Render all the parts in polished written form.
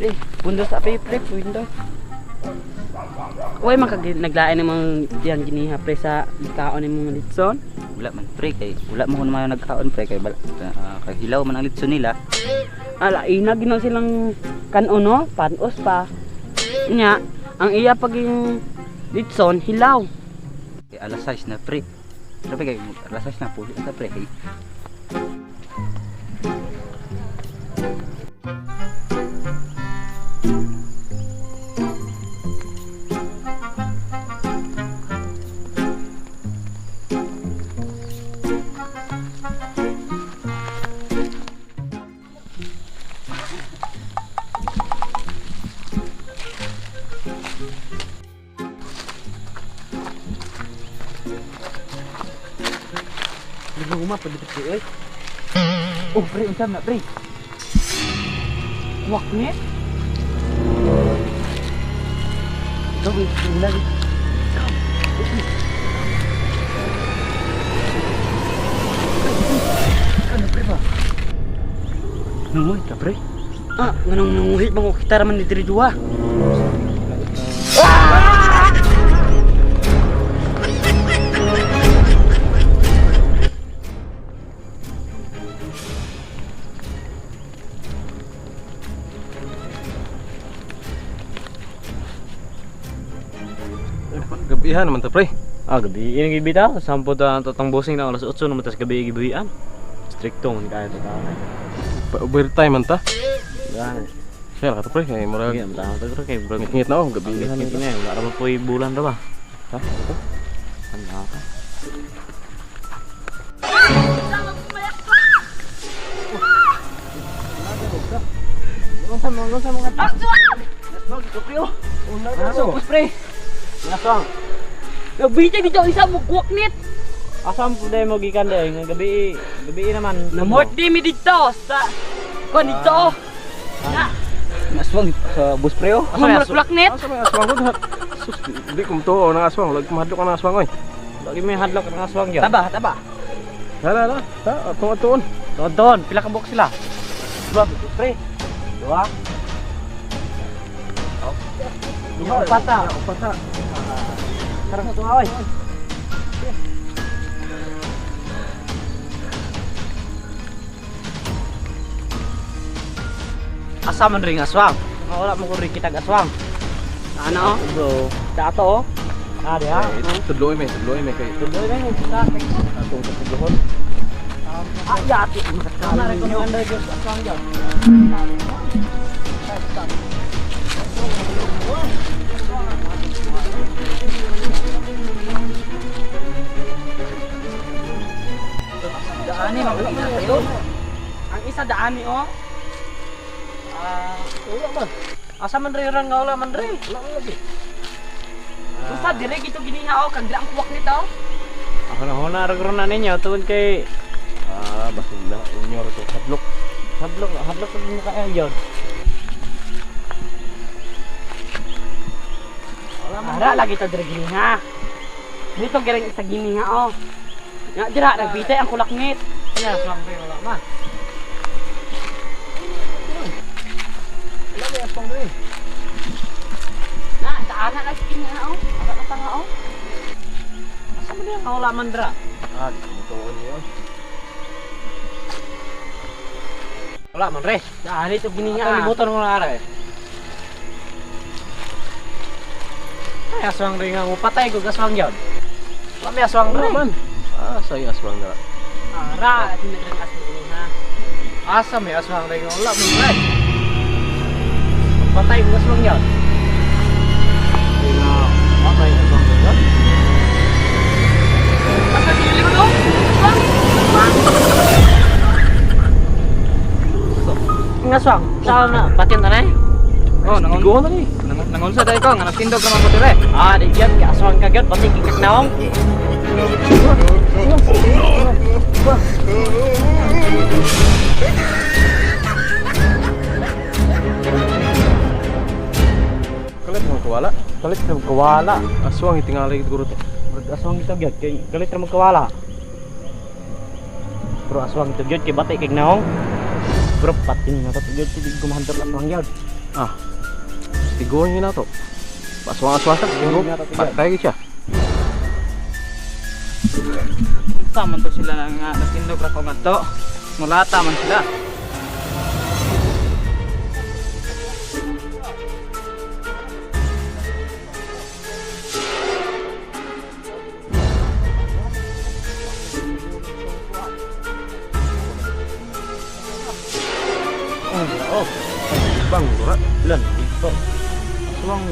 Eh, pundo sa pre, pre, pundo. Uy, man kag naglain namang yan giniha pre sa kaon ni mong litson. Wala man pre kay wala mo man nagkaon pre kay bala, kay hilaw man ang litson nila. Ala, ina ginaw silang kanon no, panos pa. Nya, ang iya paging litson hilaw. Kay alas 6 na pre. Pre kay alas 6 na puli ta pre kay. Luma pa dito oy. Oh pre, unsa na pre? Wak ni. Ikaw wala gi. Ano pre ba? Nanguhit ka pre? Ah, nganong nanguhit bang kita raman diri duwa. Gabihan naman ta pre. Ah, gabi ini gibi ta. Sampo ta tatang bossing na alas 8 naman tas gabi gibuhian. Stricto man kaya to ta. Pa overtime man ta. Gani. Siya ka ta pre kay murag Sige, man ta to kay bro. ngit na oh gabi. Ngit na, wala ra po bulan ra ba? Ha? Ano ka? Supos pre. Aswang. Nagbitay dito ang isa mo kuwak nit. Asam po dahil mo gikan dahil nga gabi gabi naman. Namort di mi dito sa kon dito. Na, Aswang sa bus pre oh. asa mo kulak nit? Asa may aswang ko? Sus, di ko mtuo ng aswang, lag mahadlok ka ng aswang oy. Lagi may hadlock ng aswang yun. Taba, taba. Hala hala, ta atong atuon. Doon doon, pila ka buok sila? Dua pre. Dua. Duha, Upat ah. Upat ta. Tara sa tunga oy. Asa man ring aswang? Nga wala mo ko rin kitag aswang. Ano? Bro, Dato oh. ah diha. Tudloy may kay Tuloy na yung sa atong katudlohon. Ah, yati ang Ana rin ko nang Diyos aswang gyud. Daani man gina pre oh. Ang isa daani oh. Ah, wala man. Asa man rin nga wala man rin. Wala man lagi. Usa dire gito giniha oh kag dira ang kuwak nito. Ako na huna ra na ninyo tungod kay Ah, basig na inyo ra to hadlok. hadlok hadlok mo kaya yun. Wala man. Ara lagi to dire giniha. Dito giring isa giniha oh. Nga dira nagbitay ang kulaknit. Ya, aswang rin wala man. Wala may aswang diri. Na, daana lagi giniha oh. Ara ka tanga oh. Asa man nga wala man dra? Ah, di ko mtuo niyo. Wala man re. Daani to Ato giniha. libutan mo na ara eh. Ay, aswang rin nga mo patay ko aswang yun. Wala may aswang Wala rin. man. Ah, say aswang na. Ara, tinaglang aswang giniha. Asa may aswang rin nga wala man re. Patay ko aswang yun. Ay nga, wala may aswang rin yun. Asa gili ko no? Aswang. Nga aswang, saan na? Patin na eh. Oh, nangon Tigo na ni. nangonsa dai ko nga nagtindog naman ko dire. Ah, di yan, kay aswang ka gyud, pati kikak naong. Kalit mo kawala. Kalit na kawala. Aswang itingali guro to. Murag aswang ito gyud, kay kalit ra magkawala. Pero aswang ito gyud kay bati kay naong. Bro, patin na to gyud, di gumahandol aswang gyud. Ah. Tiguan yun na to. Aswang-aswang sa tigo. Patay siya. Unsa man to sila na nga nagtindog ra ko ngadto. Mulata man sila. Oh. Bang, wala. Lan, dito. Aswang,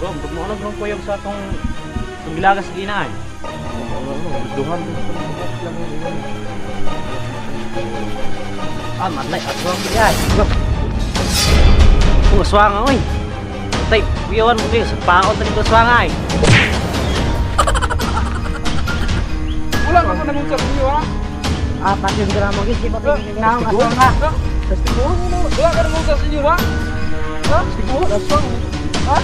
bro, pag mo lang kuyog sa atong gilagas ginaan. Duhan. Ah, matay, aswang bigay. Oh, aswang oy. Tay, kuyawan mo kayo sa paot na nito aswang ay. Wala ka man sa inyo ha. Ah, pasyon ka mo gid, di ba naong aswang ha? Tiguan mo. Wala ka naman sa inyo ha. Ha? Tiguan aswang. Ha?